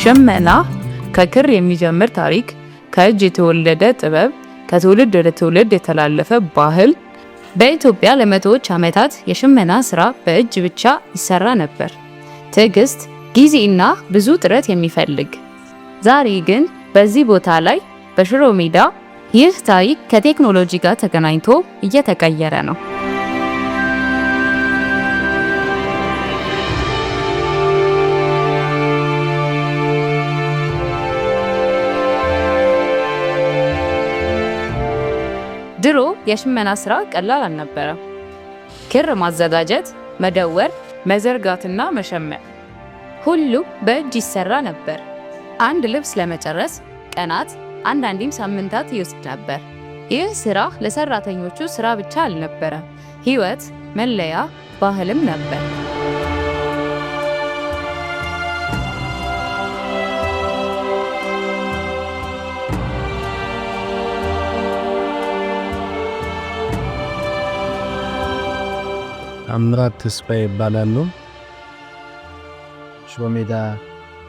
ሽመና ከክር የሚጀምር ታሪክ፣ ከእጅ የተወለደ ጥበብ፣ ከትውልድ ወደ ትውልድ የተላለፈ ባህል። በኢትዮጵያ ለመቶዎች ዓመታት የሽመና ስራ በእጅ ብቻ ይሰራ ነበር። ትዕግስት፣ ጊዜና ብዙ ጥረት የሚፈልግ። ዛሬ ግን በዚህ ቦታ ላይ፣ በሽሮ ሜዳ፣ ይህ ታሪክ ከቴክኖሎጂ ጋር ተገናኝቶ እየተቀየረ ነው። ድሮ የሽመና ስራ ቀላል አልነበረም። ክር ማዘጋጀት፣ መደወር፣ መዘርጋትና መሸመን ሁሉም በእጅ ይሰራ ነበር። አንድ ልብስ ለመጨረስ ቀናት፣ አንዳንዴም ሳምንታት ይወስድ ነበር። ይህ ስራ ለሰራተኞቹ ስራ ብቻ አልነበረም፣ ሕይወት፣ መለያ፣ ባህልም ነበር። ታምራት ተስፋዬ እባላለሁ። ሽሮ ሜዳ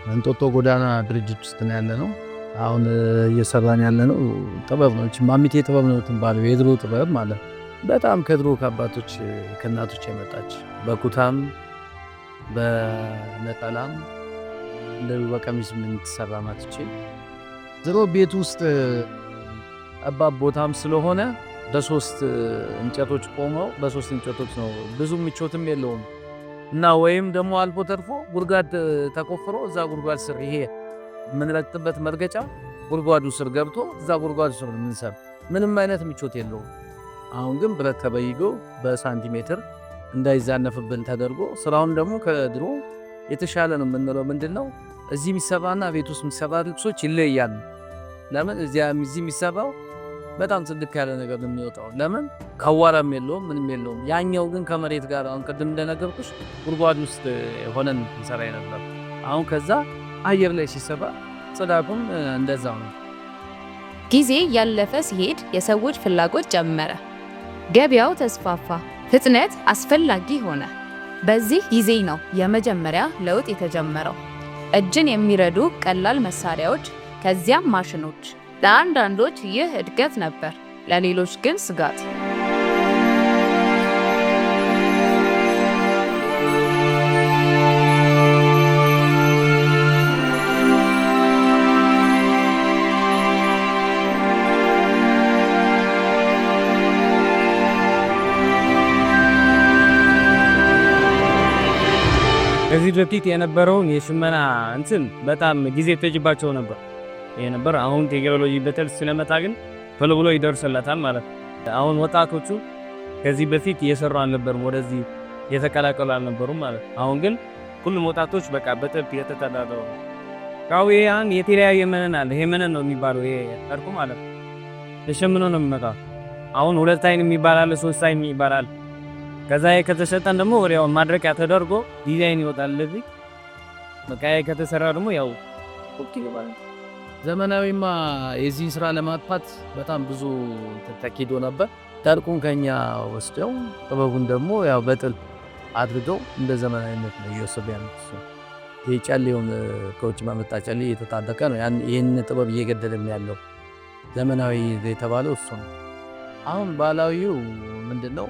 እንጦጦ ጎዳና ድርጅት ውስጥ ነው ያለነው። አሁን እየሰራን ያለነው ጥበብ ነው። ማሚቴ ጥበብ ነው የምትባለው፣ የድሮ ጥበብ ማለት ነው። በጣም ከድሮ ከአባቶች ከእናቶች የመጣች፣ በኩታም በነጠላም እንደዚህ በቀሚስ የምትሰራ ናት። እቺ ድሮ ቤት ውስጥ ጠባብ ቦታም ስለሆነ በሶስት እንጨቶች ቆመው በሶስት እንጨቶች ነው፣ ብዙ ምቾትም የለውም። እና ወይም ደግሞ አልፎ ተርፎ ጉድጓድ ተቆፍሮ እዛ ጉድጓድ ስር፣ ይሄ የምንረግጥበት መርገጫ ጉድጓዱ ስር ገብቶ እዛ ጉድጓዱ ስር የምንሰር፣ ምንም አይነት ምቾት የለውም። አሁን ግን ብረት ተበይጎ በሳንቲሜትር እንዳይዛነፍብን ተደርጎ ስራውን ደግሞ ከድሮ የተሻለ ነው የምንለው ምንድን ነው? እዚህ የሚሰራና ቤት ውስጥ የሚሰራ ልብሶች ይለያሉ። ለምን? እዚያ እዚህ የሚሰራው በጣም ጽድት ያለ ነገር ነው የሚወጣው። ለምን? ከዋራም የለውም፣ ምንም የለውም። ያኛው ግን ከመሬት ጋር፣ አሁን ቅድም እንደነገርኩሽ ጉድጓድ ውስጥ ሆነን እንሰራ ነበር። አሁን ከዛ አየር ላይ ሲሰራ ጽዳቱም እንደዛው ነው። ጊዜ እያለፈ ሲሄድ የሰዎች ፍላጎት ጨመረ። ገበያው ተስፋፋ፣ ፍጥነት አስፈላጊ ሆነ። በዚህ ጊዜ ነው የመጀመሪያ ለውጥ የተጀመረው። እጅን የሚረዱ ቀላል መሳሪያዎች፣ ከዚያም ማሽኖች። ለአንዳንዶች ይህ እድገት ነበር፣ ለሌሎች ግን ስጋት። ከዚህ በፊት የነበረውን የሽመና እንትን በጣም ጊዜ ፈጅባቸው ነበር ይሄ ነበር። አሁን ቴክኖሎጂ በተል ስለመጣ ግን ቶሎ ብሎ ይደርስለታል ማለት ነው። አሁን ወጣቶቹ ከዚህ በፊት እየሰሩ አልነበሩም፣ ወደዚህ የተቀላቀሉ አልነበሩም ማለት ነው። አሁን ግን ሁሉም ወጣቶች በቃ በጥልፍ የተተዳደሩ ነው። ያው ይሄ አሁን የተለያየ መነን አለ። ይሄ መነን ነው የሚባለው፣ ይሄ ጨርቁ ማለት ነው። ተሸምኖ ነው የሚመጣው። አሁን ሁለት አይን የሚባል አለ፣ ሶስት አይን የሚባል አለ። ከዛ ይሄ ከተሰጠን ደግሞ ወዲያው ማድረቂያ ተደርጎ ዲዛይን ይወጣል። ለዚህ በቃ ይሄ ከተሰራ ደግሞ ያው ወቅት ይገባል። ዘመናዊማ የዚህን ስራ ለማጥፋት በጣም ብዙ ተኪዶ ነበር። ጨርቁን ከኛ ወስደው ጥበቡን ደግሞ ያው በጥልፍ አድርገው እንደ ዘመናዊነት ነው እየወሰዱ ያሉት። ይሄ ጨሌውን ከውጭ ባመጣ ጨሌ እየተጣበቀ ነው ያን ይህን ጥበብ እየገደለም ያለው። ዘመናዊ የተባለው እሱ ነው። አሁን ባህላዊው ምንድነው?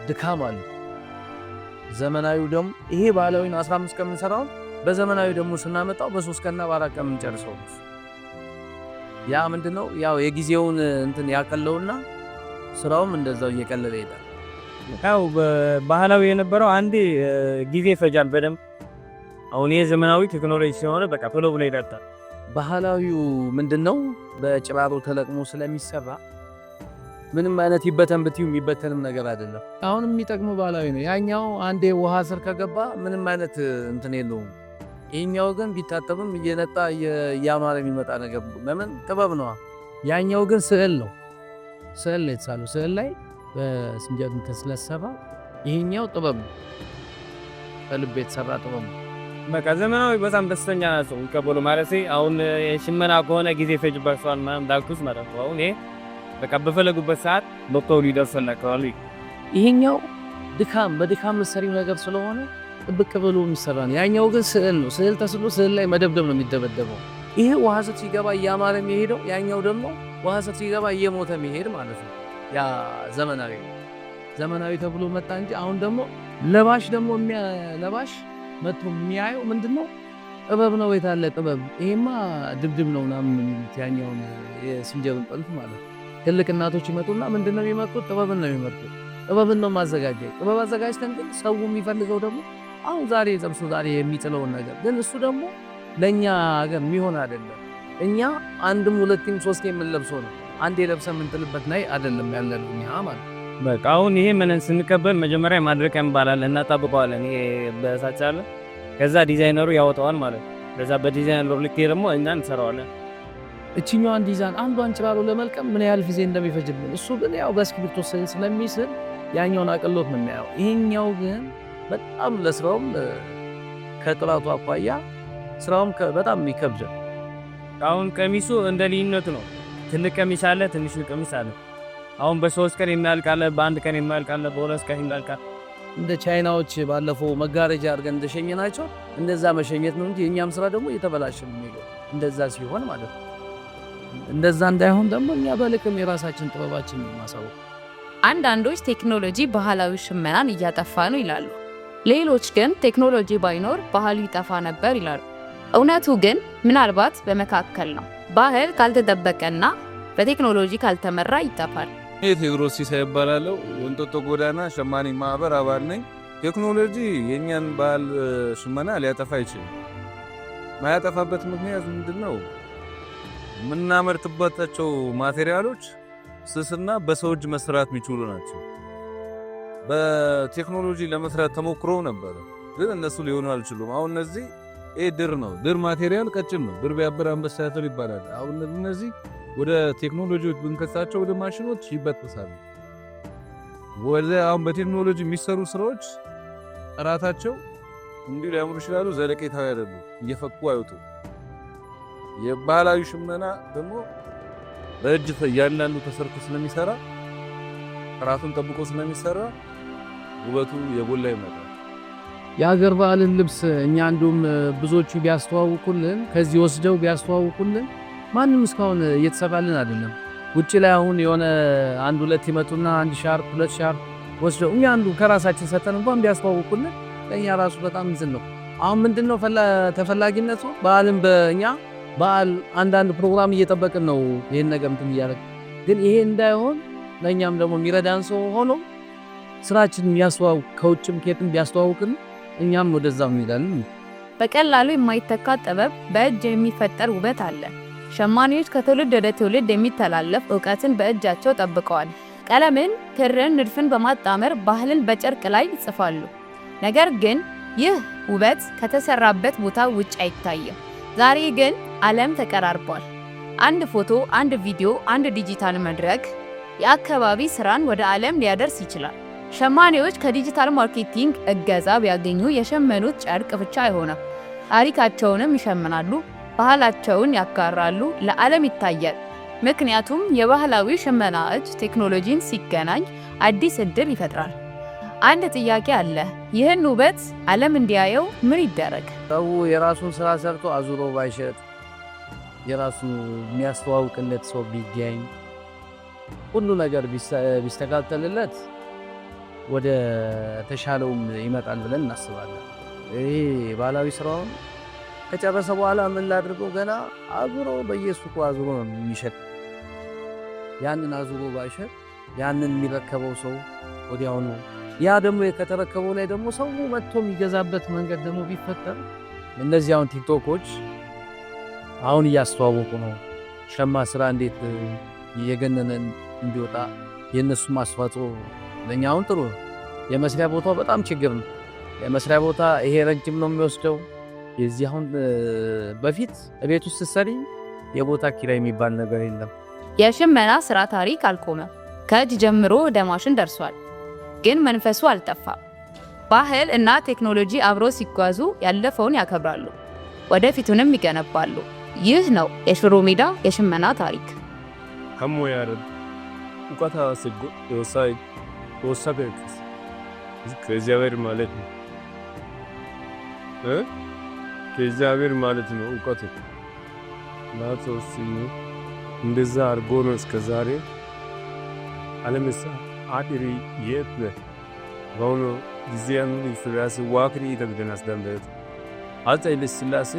ድካም አለ። ዘመናዊው ደግሞ ይሄ ባህላዊን 15 ቀን የምንሰራው በዘመናዊ ደግሞ ስናመጣው በ3 ቀንና በ4 ቀን የምንጨርሰው። ያ ምንድነው? ያው የጊዜውን እንትን ያቀለውና ስራውም እንደዛው እየቀለለ ይሄዳል። ያው ባህላዊ የነበረው አንዴ ጊዜ ይፈጃል በደንብ። አሁን ይሄ ዘመናዊ ቴክኖሎጂ ስለሆነ በቃ ቶሎ ብሎ ይደርሳል። ባህላዊው ምንድነው? በጭራሮ ተለቅሞ ስለሚሰራ ምንም አይነት ይበተን ብትዩ የሚበተንም ነገር አይደለም። አሁን የሚጠቅመው ባህላዊ ነው። ያኛው አንዴ ውሃ ስር ከገባ ምንም አይነት እንትን የለውም። ይሄኛው ግን ቢታጠብም እየነጣ እያማረ የሚመጣ ነገር ነው። ለምን? ጥበብ ነዋ። ያኛው ግን ስዕል ነው። ስዕል ነው የተሳለው። ስዕል ላይ በስንጀር እንትን ስለተሰራ ይሄኛው ጥበብ ነው፣ ከልብ የተሰራ ጥበብ ነው። በቃ ዘመናዊ በጣም ደስተኛ ናቸው የሚቀበሉ ማለት አሁን የሽመና ከሆነ ጊዜ ይፈጅባቸዋል ምናምን እንዳልኩት ማለት ነው። አሁን ይሄ በቃ በፈለጉበት ሰዓት ዶክተሩ ይደርስላቸዋል። ይሄኛው ድካም በድካም መሰሪው ነገር ስለሆነ ጥብቅ ብሎ የሚሰራ ነው። ያኛው ግን ስዕል ነው። ስዕል ተስሎ ስዕል ላይ መደብደብ ነው የሚደበደበው። ይሄ ውሃ ስር ሲገባ እያማረ የሚሄደው፣ ያኛው ደግሞ ውሃ ስር ሲገባ እየሞተ የሚሄድ ማለት ነው። ያ ዘመናዊ ዘመናዊ ተብሎ መጣ እንጂ አሁን ደግሞ ለባሽ ደግሞ ለባሽ መጥቶ የሚያየው ምንድነው? ጥበብ ነው። የታለ ጥበብ? ይሄማ ድብድብ ነው ምናምን የሚሉት ያኛውን የሲንጀሩን ጥልፍ ማለት ነው። ትልቅ እናቶች ይመጡና ምንድነው የሚመርጡት? ጥበብን ነው የሚመርጡት። ጥበብን ነው ማዘጋጀት። ጥበብ አዘጋጅተን ግን ሰው የሚፈልገው ደግሞ አሁን ዛሬ ጠብሶ ዛሬ የሚጥለውን ነገር ግን እሱ ደግሞ ለእኛ ሀገር የሚሆን አይደለም። እኛ አንድም ሁለትም ሶስት የምንለብሰው ነው። አንድ የለብሰ የምንጥልበት ላይ አይደለም ያለነው እኛ ማለት ነው። በቃ አሁን ይሄ ምን ስንቀበል መጀመሪያ ማድረቂያ እንባላለን፣ እናጣብቀዋለን። ይሄ በሳች አለ። ከዛ ዲዛይነሩ ያወጣዋል ማለት ነው። ከዛ በዲዛይነሩ ልክ ደግሞ እኛ እንሰራዋለን። እችኛዋን ዲዛይን አንዷን ጭራሮ ለመልቀም ምን ያህል ጊዜ እንደሚፈጅብን እሱ ግን ያው በእስክሪብቶ ስለሚስል ያኛውን አቅሎት ነው የሚያየው። ይሄኛው ግን በጣም ለስራውም ከጥራቱ አኳያ ስራውም በጣም ይከብዳል። አሁን ቀሚሱ እንደ ልዩነቱ ነው። ትልቅ ቀሚስ አለ፣ ትንሽ ቀሚስ አለ። አሁን በ3 ቀን የሚያልቅ አለ፣ በአንድ ቀን የሚያልቅ አለ፣ በ2 ቀን የሚያልቅ አለ። እንደ ቻይናዎች ባለፈው መጋረጃ አድርገን እንደሸኘናቸው እንደዛ መሸኘት ነው እንጂ የእኛም ስራ ደግሞ እየተበላሸ ነው የሚሄደው እንደዛ ሲሆን ማለት ነው። እንደዛ እንዳይሆን ደግሞ እኛ በልክም የራሳችን ጥበባችን ነው ማሳወቅ። አንዳንዶች ቴክኖሎጂ ባህላዊ ሽመናን እያጠፋ ነው ይላሉ። ሌሎች ግን ቴክኖሎጂ ባይኖር ባህሉ ይጠፋ ነበር ይላሉ። እውነቱ ግን ምናልባት በመካከል ነው። ባህል ካልተጠበቀና በቴክኖሎጂ ካልተመራ ይጠፋል። እኔ ቴዎድሮስ ሲሳይ እባላለሁ። ወንጦጦ ጎዳና ሸማኔ ማህበር አባል ነኝ። ቴክኖሎጂ የእኛን ባህል ሽመና ሊያጠፋ አይችልም። ማያጠፋበት ምክንያት ምንድነው? የምናመርትባቸው ማቴሪያሎች ስስና በሰው እጅ መስራት የሚችሉ ናቸው። በቴክኖሎጂ ለመስራት ተሞክሮ ነበር፣ ግን እነሱ ሊሆኑ አልችሉም። አሁን እነዚህ ይሄ ድር ነው። ድር material ቀጭን ነው። ድር ቢያብር አንበሳ ያስር ይባላል። አሁን እነዚህ ወደ ቴክኖሎጂዎች ብንከታቸው ወደ ማሽኖች ይበጥሳሉ። ወደ አሁን በቴክኖሎጂ የሚሰሩ ስራዎች ጥራታቸው እንዲሁ ሊያምሩ ይችላሉ፣ ዘለቄታዊ አይደሉም፣ እየፈኩ አይወጡ። የባህላዊ ሽመና ደግሞ በእጅ እያንዳንዱ ተሰርቶ ስለሚሰራ ጥራቱን ጠብቆ ስለሚሰራ ውበቱ የጎላ ይመጣል። የሀገር ባህልን ልብስ እኛ አንዱም ብዙዎቹ ቢያስተዋውቁልን ከዚህ ወስደው ቢያስተዋውቁልን ማንም እስካሁን እየተሰራልን አይደለም። ውጪ ላይ አሁን የሆነ አንድ ሁለት ይመጡና አንድ ሻርፕ ሁለት ሻርፕ ወስደው እኛ አንዱ ከራሳችን ሰተን እንኳን ቢያስተዋውቁልን ለእኛ ራሱ በጣም እንትን ነው። አሁን ምንድነው ተፈላጊነቱ? በዓልን በእኛ በዓል አንዳንድ ፕሮግራም እየጠበቅን ነው ይሄን ነገር እንትን እያደረግን፣ ግን ይሄ እንዳይሆን ለእኛም ደግሞ የሚረዳን ሰው ሆኖ ስራችንን የሚያስተዋውቅ ከውጭም ከየትም ቢያስተዋውቅን እኛም ወደዛው እንሄዳለን። በቀላሉ የማይተካ ጥበብ፣ በእጅ የሚፈጠር ውበት አለ። ሸማኔዎች ከትውልድ ወደ ትውልድ የሚተላለፍ እውቀትን በእጃቸው ጠብቀዋል። ቀለምን፣ ክርን፣ ንድፍን በማጣመር ባህልን በጨርቅ ላይ ይጽፋሉ። ነገር ግን ይህ ውበት ከተሰራበት ቦታ ውጭ አይታይም። ዛሬ ግን ዓለም ተቀራርቧል። አንድ ፎቶ፣ አንድ ቪዲዮ፣ አንድ ዲጂታል መድረክ የአካባቢ ስራን ወደ ዓለም ሊያደርስ ይችላል። ሸማኔዎች ከ digital marketing እገዛ ቢያገኙ የሸመኑት ጨርቅ ብቻ አይሆንም፣ ታሪካቸውንም ይሸምናሉ፣ ባህላቸውን ያጋራሉ፣ ለዓለም ይታያል። ምክንያቱም የባህላዊ ሽመና እጅ ቴክኖሎጂን ሲገናኝ አዲስ እድል ይፈጥራል። አንድ ጥያቄ አለ። ይህን ውበት ዓለም እንዲያየው ምን ይደረግ? ሰው የራሱን ስራ ሰርቶ አዙሮ ባይሸጥ የራሱ የሚያስተዋውቅለት ሰው ቢገኝ ሁሉ ነገር ቢስተካከልለት ወደ ተሻለውም ይመጣል ብለን እናስባለን። ይሄ ባህላዊ ስራውን ከጨረሰ በኋላ ምን ላድርገው ገና አዙሮ በየሱቁ አዙሮ ነው የሚሸጥ። ያንን አዙሮ ባይሸጥ ያንን የሚረከበው ሰው ወዲያውኑ ያ ደግሞ ከተረከበው ላይ ደግሞ ሰው መጥቶ የሚገዛበት መንገድ ደግሞ ቢፈጠር፣ እነዚህ አሁን ቲክቶኮች አሁን እያስተዋወቁ ነው። ሸማ ስራ እንዴት እየገነነ እንዲወጣ የእነሱ አስተዋጽኦ ለእኛ አሁን ጥሩ ነው። የመስሪያ ቦታው በጣም ችግር ነው። የመስሪያ ቦታ ይሄ ረጅም ነው የሚወስደው። የዚህ አሁን በፊት ቤት ውስጥ ስትሰሪ የቦታ ኪራይ የሚባል ነገር የለም። የሽመና ስራ ታሪክ አልቆመም። ከእጅ ጀምሮ ወደ ማሽን ደርሷል፣ ግን መንፈሱ አልጠፋም። ባህል እና ቴክኖሎጂ አብሮ ሲጓዙ ያለፈውን ያከብራሉ፣ ወደፊቱንም ይገነባሉ። ይህ ነው የሽሮ ሜዳ የሽመና ታሪክ። Kammo yared እውቀት ወሳኝ ከእግዚአብሔር ማለት ነው እ ከእግዚአብሔር ማለት ነው እውቀቱ ናቶ እንደዛ አድርጎ ነው እስከ ዛሬ አለምሳ አድሪ የት በአሁኑ ጊዜያን ስላሴ ዋክሪ ተግደናስ ደንበት አፄ ኃይለ ሥላሴ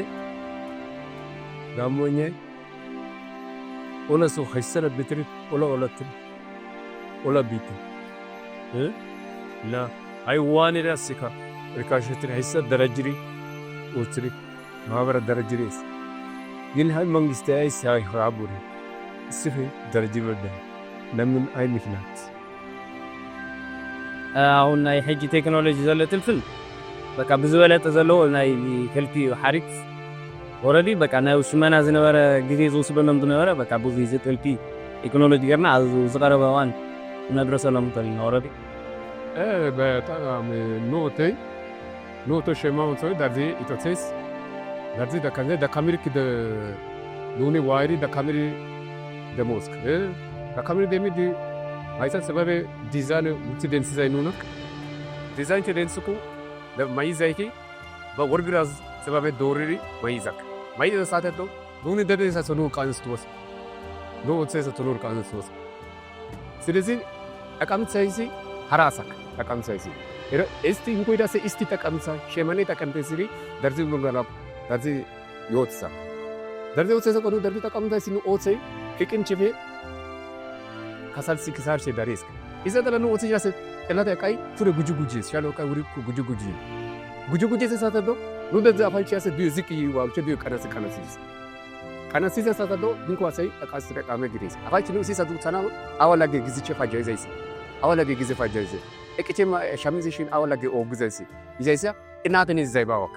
ጋሞኘ ola soo haysana bitiri ola olatin ola biitin na ay waanira sika rikashetin haysa darajiri utri ማህበረ ደረጅሬስ ግን ሀይ መንግስት አይ ሳይ ራቡሪ እስፊ ደረጅ ወደ ለምን አይ ምክንያት? አሁን ናይ ሕጂ ቴክኖሎጂ ዘሎ ጥልፍል በቃ ብዝበለጠ ዘለዎ ናይ ከልቲ ሓሪት already በቃ ናይ ሽመና ዝነበረ ግዜ ዝውስደሎም ዝነበረ በቃ ብዙ ግዜ ጥልፊ ቴክኖሎጂ ጌርና ኣብ ዝቐረበ እዋን ነድረሰሎም ንኽእል ኢና already። በጣም ኖተይ ኖቶ ሸማውቶ ዳዚ ኢቶቴስ ዳዚ ደካዘ ደካሚርክ ደ ኑኒ ዋይሪ ደካሚሪ ደሞስክ ደካሚሪ ደሚዲ አይሳ ሰበበ ዲዛይን ውቲ ደንሲዛይ ኑና ዲዛይን ተደንስኩ ለማይዛይኪ በወርግራዝ ሰበበ ዶሪሪ ማይዛክ ማይዛ ሳተቶ ኑኒ ደደሳ ሰኑ ቃንስቶስ ኖ ኦትሰ ተኖር ቃንስቶስ። ስለዚህ ጠቀምት ሳይሲ ሀራሳክ ጠቀምት ሳይሲ እስቲ እንኮይዳሴ እስቲ ጠቀምሳ ሸመኔ ጠቀምቴ ሲሪ ደርዚ ኑገላ ደርዚ ዮትሳ ደርዚ ኦትሰ ቆኑ ደርዚ ጠቀምታ ሲኑ ኦትሰ ክቅንችፌ ከሳልሲ ክሳርሼ ዳሬስክ ኢዘ ደለኑ ኦትሰ ያሰ ጥላተ ቃይ ፉረ ጉጁ ጉጂ ሻሎ ቃይ ውሪ ጉጁ ጉጂ ጉጁ ጉጂ ሰሳተዶ ኑ ደዚ አፋልቺ ያሰ ዲዩ ዝቅ ይዋብቸ ዲዩ ቀነስ ቀነስ ቀነስ ሰሳተዶ ድንኳሰይ ጠቃስ ተቃመ ግሬስ አፋልቺ ኑ ሲሰዱ ሰና አወላጌ ጊዜቼ ፋጃይዘይስ አወላጌ ጊዜ ፋጃይዘ እቅቼ ሸሚዝሽን አወላጌ ኦግዘይስ ይዘይሳ እናትን ዘይባወክ።